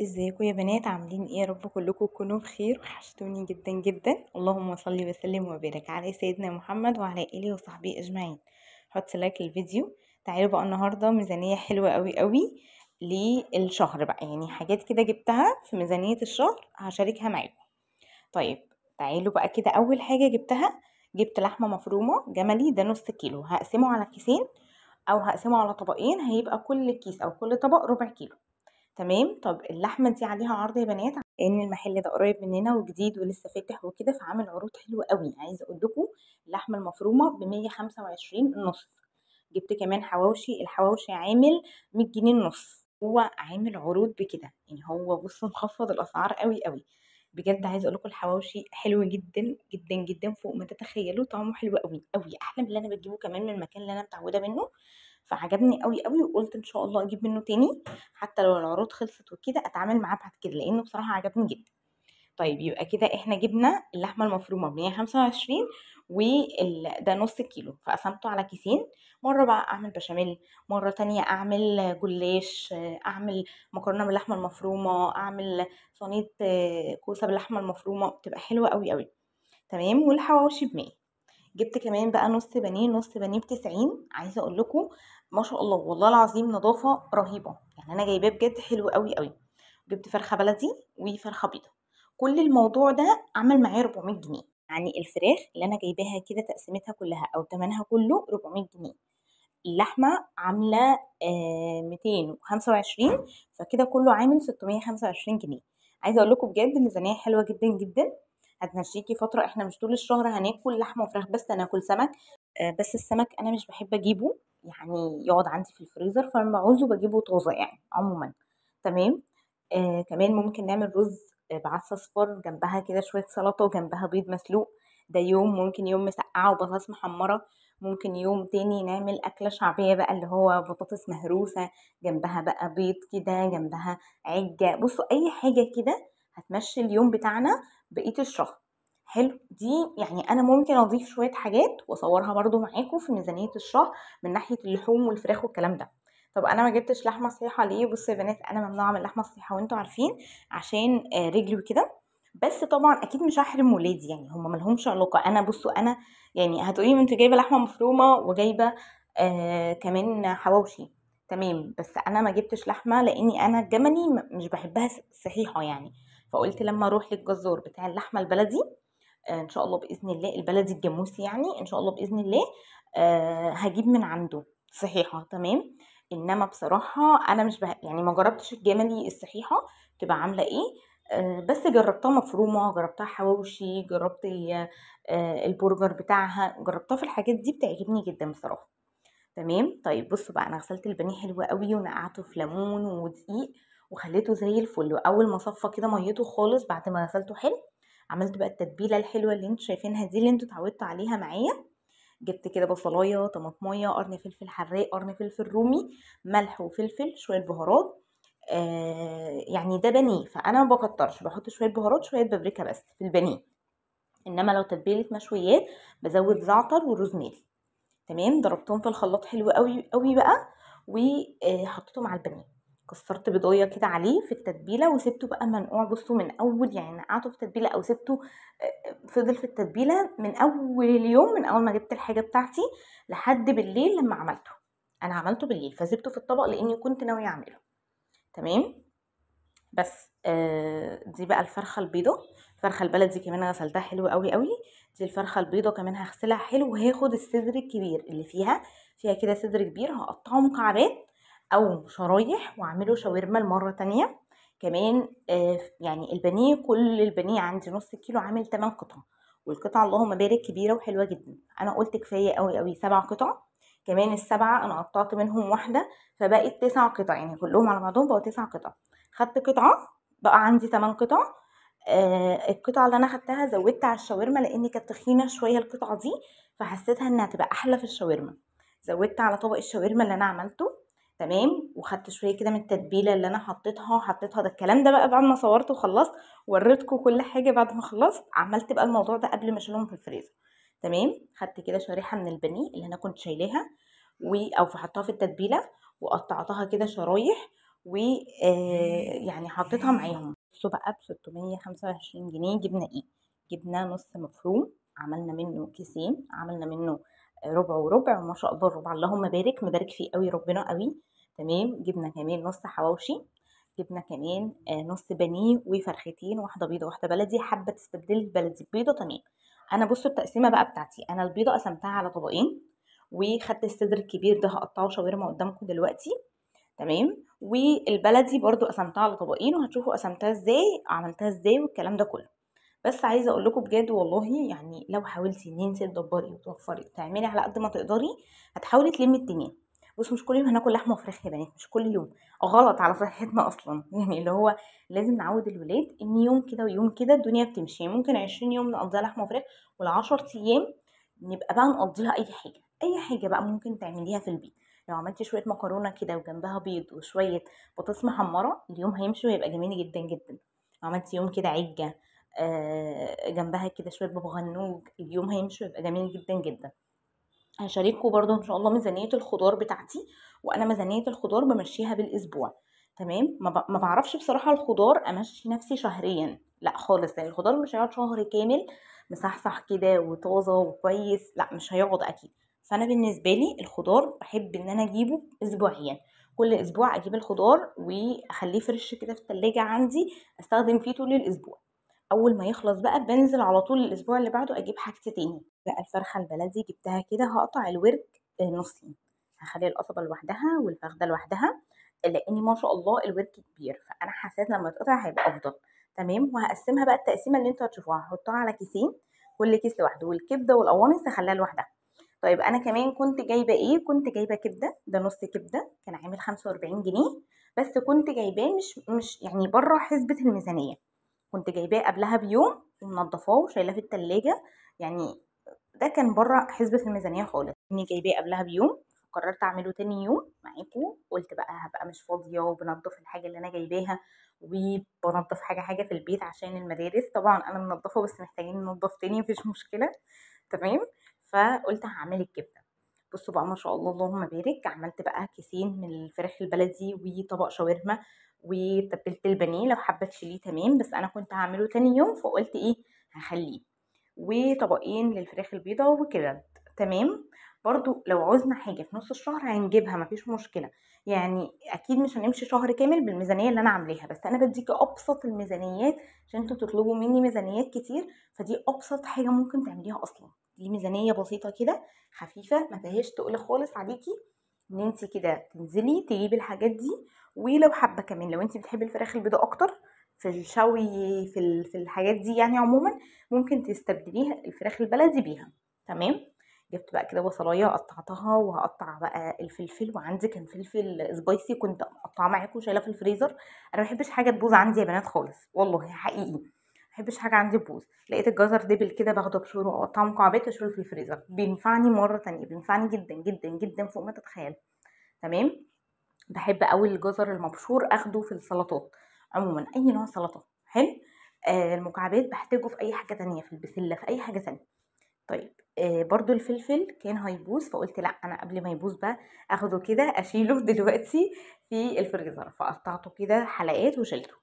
ازيكم يا بنات؟ عاملين ايه؟ يا رب كلكم تكونوا بخير. وحشتوني جدا جدا. اللهم صل وسلم وبارك على سيدنا محمد وعلى اله وصحبه اجمعين. حط like للفيديو. تعالوا بقى النهارده ميزانية حلوة قوي قوي للشهر بقى، يعني حاجات كده جبتها في ميزانية الشهر هشاركها معاكم. طيب تعالوا بقى كده، اول حاجة جبتها، جبت لحمه مفرومه جملي، ده نص كيلو، هقسمه على كيسين او هقسمه على طبقين، هيبقى كل كيس او كل طبق ربع كيلو. تمام. طب اللحمة دي عليها عرض يا بنات، لان المحل ده قريب مننا وجديد ولسه فاتح وكده، فعامل عروض حلوة قوي. عايزه اقول لكم اللحمة المفرومه ب 125 النص. جبت كمان حواوشي، الحواوشي عامل 100 جنيه النص. هو عامل عروض بكده، يعني هو بصوا مخفض الاسعار قوي قوي بجد. عايزه اقول لكم الحواوشي حلو جدا جدا جدا فوق ما تتخيلوا، طعمه حلو قوي قوي، احلى من اللي انا بجيبه كمان من المكان اللي انا متعوده منه. فعجبني قوي قوي، وقلت ان شاء الله اجيب منه تاني حتى لو العروض خلصت وكده، اتعامل معاه بعد كده لانه بصراحة عجبني جدا. طيب يبقى كده احنا جبنا اللحمة المفرومه ب 125 وده نص كيلو، فقسمته على كيسين. مرة بقى اعمل بشاميل، مرة تانية اعمل جلاش، اعمل مكرونه باللحمه المفرومه، اعمل صينية كوسة باللحمه المفرومه، بتبقى حلوة قوي قوي. تمام. والحواوشي ب 100. جبت كمان بقى نص بانيه، نص بانيه ب90. عايزه اقول لكم ما شاء الله والله العظيم نظافة رهيبة، يعني انا جايباه بجد حلو قوي قوي. جبت فرخة بلدي وفرخه بيضة. كل الموضوع ده عمل معايا 400 جنيه، يعني الفراخ اللي انا جايباها كده تقسيمتها كلها او ثمنها كله 400 جنيه. اللحمة عامله 225، فكده كله عامل 625 جنيه. عايزه اقول لكم بجد ميزانية حلوة جدا جدا، هتمشيكي فترة. احنا مش طول الشهر هناكل لحمه وفراخ بس، هناكل سمك. بس السمك انا مش بحب اجيبه، يعني يقعد عندي في الفريزر، فلما بعوزه بجيبه طازة يعني عموما. تمام. كمان ممكن نعمل رز بعدس اصفر، جنبها كده شوية سلطة، وجنبها بيض مسلوق. ده يوم، ممكن يوم مسقعه وبطاطس محمرة، ممكن يوم تاني نعمل اكله شعبية بقى اللي هو بطاطس مهروسه جنبها بقى بيض كده، جنبها عجة. بصوا اي حاجة كده هتمشي اليوم بتاعنا بقية الشهر. حلو. دي يعني انا ممكن اضيف شوية حاجات واصورها برضو معاكم في ميزانية الشهر من ناحية اللحوم والفراخ والكلام ده. طب انا ما جبتش لحمه صحيحه ليه؟ بصوا يا بنات انا ممنوعة من اللحمة الصحيحة وانتوا عارفين، عشان رجلي وكده. بس طبعا اكيد مش هحرم ولادي، يعني هم مالهمش علاقة. انا بصوا انا يعني هتقولي انت جايبه لحمه مفرومه وجايبه كمان حواوشي، تمام، بس انا ما جبتش لحمه لاني انا الجملي مش بحبها صحيحه يعني. فقلت لما اروح للجزار بتاع اللحمة البلدي ان شاء الله باذن الله، البلدي الجاموسي يعني، ان شاء الله باذن الله هجيب من عنده صحيحه. تمام. انما بصراحة انا مش يعني ما جربتش الجملي الصحيحة تبقى عامله ايه، بس جربتها مفرومه، جربتها حواوشي، جربت البرجر بتاعها، جربتها في الحاجات دي، بتعجبني جدا بصراحة. تمام. طيب بصوا بقى، انا غسلت البانيه حلو قوي ونقعته في ليمون ودقيق وخليته زي الفل. واول ما صفى كده ميته خالص بعد ما غسلته حلو، عملت بقى التتبيله الحلوة اللي انتوا شايفينها دي، اللي انتوا اتعودتوا عليها معايا. جبت كده بصلايه، طماطميه، قرن فلفل حراق، قرن فلفل رومي، ملح وفلفل، شوية بهارات. يعني ده بانيه فانا ما بكترش، بحط شوية بهارات شوية بابريكا بس في البانيه. انما لو تتبيله مشويات بزود زعتر وروزماري. تمام. ضربتهم في الخلاط حلو قوي قوي بقى، وحطيتهم على البانيه. كسرت بيضايه كده عليه في التتبيله وسبته بقى منقوع. بصوا من اول يعني نقعته في التتبيله او سبته فضل في التتبيله من اول اليوم، من اول ما جبت الحاجة بتاعتي لحد بالليل لما عملته. انا عملته بالليل فسبته في الطبق لاني كنت ناوية اعمله. تمام. بس دي بقى الفرخه البيضة، الفرخه البلدي كمان غسلتها حلو قوي قوي. دي الفرخه البيضة كمان هغسلها حلو، وهاخد الصدر الكبير اللي فيها كده صدر كبير، هقطعه مكعبات او شرايح واعمله شاورما المرة تانية كمان. يعني البانيه، كل البانيه عندي نص كيلو عامل 8 قطع، والقطعه اللهم بارك كبيرة وحلوه جدا. انا قلت كفاية قوي قوي 7 قطع، كمان ال7 انا قطعت منهم واحدة فبقت 9 قطع، يعني كلهم على بعضهم بقوا 9 قطع. خدت قطعه بقى عندي 8 قطع. القطعة اللي انا خدتها زودت على الشاورما لان كانت تخينة شوية القطعة دي، فحسيتها انها تبقى احلى في الشاورما. زودت على طبق الشاورما اللي انا عملته. تمام. وخدت شوية كده من التتبيله اللي انا حطيتها. ده الكلام ده بقى بعد ما صورت وخلصت، وريتكم كل حاجة بعد ما خلصت. عملت بقى الموضوع ده قبل ما اشيلهم في الفريزر. تمام. خدت كده شريحة من البانيه اللي انا كنت شايلاها او حطيتها في التتبيله وقطعتها كده شرايح، و يعني حطيتها معاهم. بصوا بقى ب 625 جنيه جبنا ايه؟ جبنا نص مفروم، عملنا منه كيسين، عملنا منه ربع وربع، وما شاء الله الربع اللهم بارك، مبارك فيه قوي ربنا قوي. تمام. جبنا كمان نص حواوشي، جبنا كمان نص بانيه وفرختين، واحدة بيضة واحدة بلدي. حابة تستبدلي البلدي ببيضه تمام. انا بصوا التقسيمه بقى بتاعتي، انا البيضة قسمتها على طبقين، وخدت الصدر الكبير ده هقطعه شاورما قدامكم دلوقتي. تمام. والبلدي برضو قسمتها على طبقين، وهتشوفوا قسمتها ازاي، عملتها ازاي والكلام ده كله. بس عايزه اقول لكم بجد والله، يعني لو حاولتي ان انت تدبري وتوفري وتعملي على قد ما تقدري، هتحاولي تلمي الدنيا. بصوا مش كل يوم هناكل لحمه وفراخ يا بنات، مش كل يوم، غلط على صحتنا اصلا. يعني اللي هو لازم نعود الولاد ان يوم كده ويوم كده الدنيا بتمشي. ممكن 20 يوم نقضيها لحمه وفراخ، وال10 ايام نبقى بقى نقضيها اي حاجة، اي حاجة بقى ممكن تعمليها في البيت. لو عملتي شوية مكرونه كده وجنبها بيض وشوية بطاطس محمرة، اليوم هيمشي وهيبقى جميل جدا جدا. لو عملتي يوم كده عجة جنبها كده شوية بابا غنوج، اليوم هيمشي ويبقى جميل جدا جدا. هشارككم برضو ان شاء الله ميزانية الخضار بتاعتي، وانا ميزانية الخضار بمشيها بالاسبوع. تمام. ما بعرفش بصراحة الخضار امشي نفسي شهريا، لا خالص، لان الخضار مش هيقعد شهر كامل مصحصح كده وطازه وكويس، لا مش هيقعد اكيد. فانا بالنسبة لي الخضار بحب ان انا اجيبه اسبوعيا، كل اسبوع اجيب الخضار واخليه fresh كده في التلاجة عندي، استخدم فيه طول الاسبوع. اول ما يخلص بقى بنزل على طول الاسبوع اللي بعده اجيب حاجتي تاني. بقى الفرخه البلدي جبتها كده، هقطع الورك نصين، هخلي القصبة لوحدها والفخده لوحدها، لان ما شاء الله الورك كبير، فانا حسيت لما يتقطع هيبقى افضل. تمام. وهقسمها بقى التقسيمه اللي انتوا هتشوفوها، هحطها على كيسين، كل كيس لوحده، والكبده والقوانص هخليها لوحدها. طيب انا كمان كنت جايبه ايه؟ كنت جايبه كبده، ده نص كبده كان عامل 45 جنيه، بس كنت جايباه مش يعني بره حسبه الميزانية، كنت جايباه قبلها بيوم ومنضفاه وشايلاه في التلاجة، يعني ده كان بره حسبه الميزانية خالص، اني جايباه قبلها بيوم قررت اعمله تاني يوم معاكم. قلت بقى هبقى مش فاضية وبنضف الحاجة اللي انا جايباها، وبنضف حاجة حاجة في البيت عشان المدارس، طبعا انا منضفه بس محتاجين ننضف تاني مفيش مشكلة. تمام. فقلت هعمل الكبده. بصوا بقى ما شاء الله اللهم بارك، عملت بقى كيسين من الفراخ البلدي وطبق شاورما وتبلت البانيه، لو حابة تشيليه تمام، بس انا كنت هعمله تاني يوم فقلت ايه هخليه، وطبقين للفراخ البيضاء وكده. تمام. برضو لو عوزنا حاجة في نص الشهر هنجيبها مفيش مشكلة، يعني اكيد مش هنمشي شهر كامل بالميزانيه اللي انا عاملاها، بس انا بديكي ابسط الميزانيات عشان انتوا تطلبوا مني ميزانيات كتير، فدي ابسط حاجة ممكن تعمليها اصلا. دي ميزانية بسيطة كده خفيفة ما فيهاش تقل خالص عليكي، ان انت كده تنزلي تجيبي الحاجات دي. ولو حابة كمان لو انت بتحبي الفراخ البيضاء اكتر في الشوي في الحاجات دي يعني عموما، ممكن تستبدليها الفراخ البلدي بيها. تمام. جبت بقى كده بصلايه قطعتها، وهقطع بقى الفلفل، وعندي كان فلفل spicy كنت مقطعاه معاكم شايله في الفريزر. انا ما بحبش حاجة تبوظ عندي يا بنات خالص، والله حقيقي ما بحبش حاجة عندي تبوظ. لقيت الجزر دبل كده باخده بشوره واقطعه مكعبات واشيله في الفريزر، بينفعني مرة تانية، بينفعني جدا جدا جدا فوق ما تتخيل. تمام. بحب قوي الجزر المبشور اخده في السلطات عموما، اي نوع سلطة حلو. المكعبات بحتاجه في اي حاجة تانية، في البسله، في اي حاجة تانية. طيب برضو الفلفل كان هيبوظ، فقلت لا انا قبل ما يبوظ بقى اخده كده اشيله دلوقتي في الفريزر، فقطعته كده حلقات وشيلته.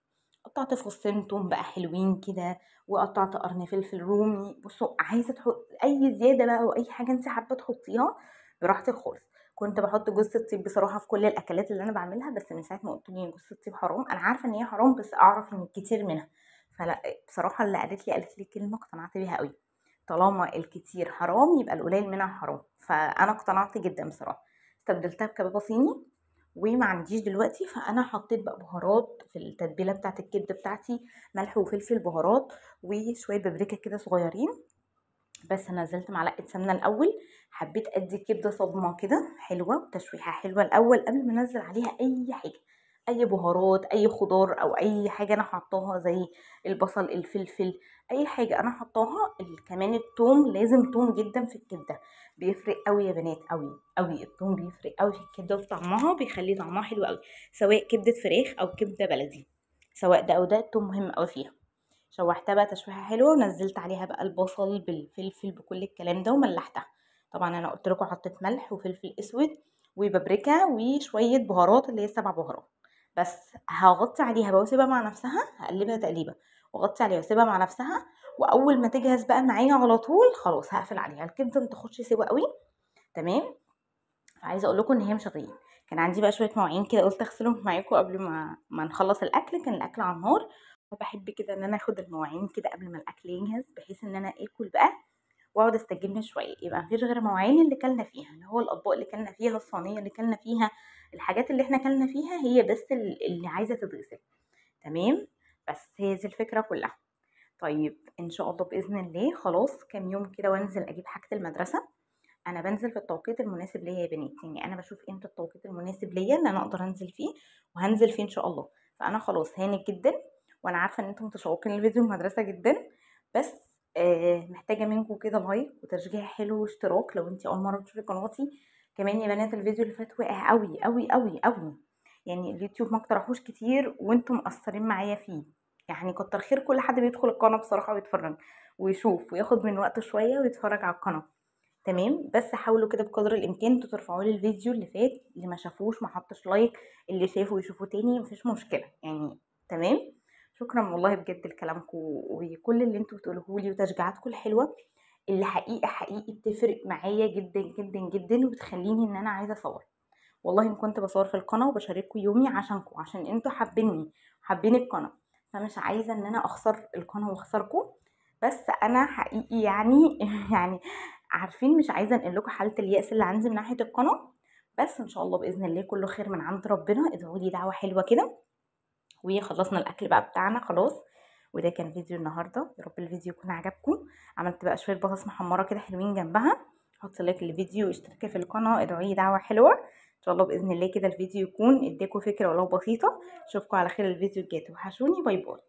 قطعت فصين توم بقى حلوين كده، وقطعت قرن فلفل رومي. بصوا عايزه تحط اي زيادة بقى او اي حاجة انت حابة تحطيها براحتك خالص. كنت بحط جوز الطيب بصراحة في كل الاكلات اللي انا بعملها، بس من ساعة ما قلت لي جوز الطيب حرام، انا عارفه ان هي حرام بس اعرف ان كتير منها، فلا بصراحة اللي قالت لي كلمة اقتنعت بيها قوي، طالما الكتير حرام يبقى القليل منها حرام، فانا اقتنعت جدا بصراحة. استبدلتها بكبابه صيني وما عنديش دلوقتي، فانا حطيت بقى بهارات في التتبيله بتاعه الكبده بتاعتي، ملح وفلفل بهارات وشوية بابريكا كده صغيرين. بس نزلت معلقه سمنه الاول، حبيت ادي الكبده صدمة كده حلوة وتشويحه حلوة الاول قبل ما انزل عليها اي حاجة، اي بهارات، اي خضار او اي حاجة انا حطاها زي البصل الفلفل اي حاجة انا حطاها. كمان الثوم، لازم ثوم جدا في الكبده، بيفرق قوي يا بنات، قوي قوي الثوم بيفرق قوي في الكبده وفي طعمها، بيخلي طعمها حلو قوي، سواء كبده فراخ او كبده بلدي، سواء ده او ده الثوم مهم قوي فيها. شوحتها بقى تشويحه حلوة ونزلت عليها بقى البصل بالفلفل بكل الكلام ده وملحتها. طبعا انا قلت لكم حطيت ملح وفلفل اسود وبابريكا وشوية بهارات اللي هي 7 بهارات. بس هغطي عليها بقى واسيبها مع نفسها، هقلبها تقليبه واغطي عليها واسيبها مع نفسها، واول ما تجهز بقى معايا على طول خلاص هقفل عليها. الكبده ما تاخدش سوا قوي، تمام. عايزه اقول لكم ان هي مش هتغيب. كان عندي بقى شوية مواعين كده قلت اغسلهم معاكم قبل ما نخلص الاكل، كان الاكل على النار، فبحب كده ان انا اخد المواعين كده قبل ما الاكل يجهز، بحيث ان انا اكل بقى واقعد استجم شوية. يبقى مفيش غير مواعين اللي كلنا فيها، اللي هو الاطباق اللي كلنا فيها، الصينية اللي كلنا فيها، الحاجات اللي احنا كلنا فيها، هي بس اللي عايزه تتغسل، تمام. بس هي دي الفكرة كلها. طيب ان شاء الله باذن الله خلاص كام يوم كده وانزل اجيب حاجة المدرسة. انا بنزل في التوقيت المناسب ليا يا بنات، يعني انا بشوف امتى التوقيت المناسب ليا ان انا اقدر انزل فيه، وهنزل فيه ان شاء الله. فانا خلاص هانت جدا، وانا عارفه ان انتم متشوقين لفيديو المدرسة جدا، بس محتاجه منكم كده like وتشجيع حلو واشتراك لو انت اول مرة بتشوفي قناتي. كمان يا بنات الفيديو اللي فات وقع قوي قوي قوي قوي، يعني اليوتيوب ما اقترحوش كتير وانتم مقصرين معايا فيه، يعني كتر خير كل حد بيدخل القناة بصراحة ويتفرج ويشوف وياخد من وقته شوية ويتفرج على القناة، تمام. بس حاولوا كده بقدر الامكان انتوا ترفعوا لي الفيديو اللي فات، اللي ما شافوش ما حطش like، اللي شافه يشوفه تاني مفيش مشكلة يعني، تمام. شكرا والله بجد لكلامكم وكل اللي انتوا بتقولوه لي وتشجيعاتكم الحلوة اللي حقيقة حقيقي بتفرق معايا جدا جدا جدا، وبتخليني ان انا عايزه اصور. والله ان كنت بصور في القناة وبشارككم يومي عشانكم، عشان انتوا حابيني حابين القناة، فمش عايزه ان انا اخسر القناة واخسركم. بس انا حقيقي يعني يعني عارفين مش عايزه انقل لكم حاله اليأس اللي عندي من ناحية القناة، بس ان شاء الله باذن الله كله خير من عند ربنا. ادعوا لي دعوه حلوة كده. وخلصنا الاكل بقى بتاعنا خلاص، وده كان فيديو النهارده. يا رب الفيديو يكون عجبكم. عملت بقى شوية بطاطس محمرة كده حلوين جنبها. حطوا like للفيديو واشتركي في القناة، ادعوا لي دعوه حلوة ان شاء الله باذن الله كده الفيديو يكون اداكم فكرة ولو بسيطة. اشوفكم على خير الفيديو الجاي، وحشوني، bye bye.